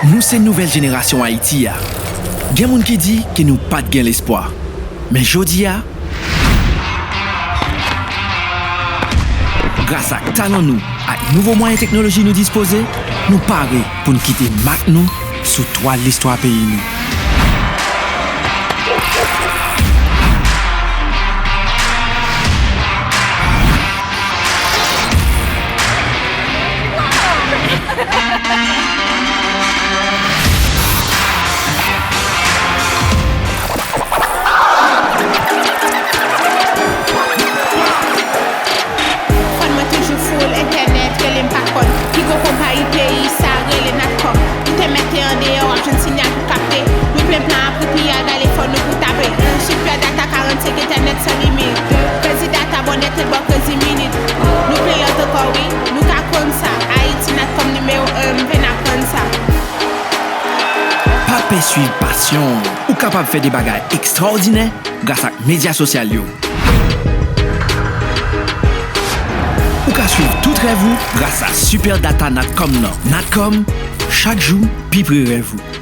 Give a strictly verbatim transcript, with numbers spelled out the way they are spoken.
Nou se nouvèl jenerasyon Ayiti a. Gen moun ki di ke nou pa t gen lespwa. Men jodi a, gras ak talan nou, ak nouvo mwayen teknoloji nou dispoze, nou pare pou n kite mak nou sou twal listwa peyi nou. Fòn mwen toujou full entènèt, rele m pa konn ki gwo konpayi peyi sa rele Natcom. Ou te mete andeyò, w ap jwenn sinyal pou kapte. Nou plen plan apri piyay, gade fòn nou pou tape. Super data karannsenk, entènèt san limit. Crazy data, bon nèt, bò crazy minit. Nou plen lòt ankò, wi, nou ka konn sa. Ayiti Natcom nimewo en, m vin aprann sa. Pa pè swiv pasyon w. Ou kapab fè de bagay ekstraòdinè gras ak medya sosyal yo. Ou ka swiv tout rèv ou gras a Super Data Natcom nan. Natcom, chak jou, pi pre rèv ou.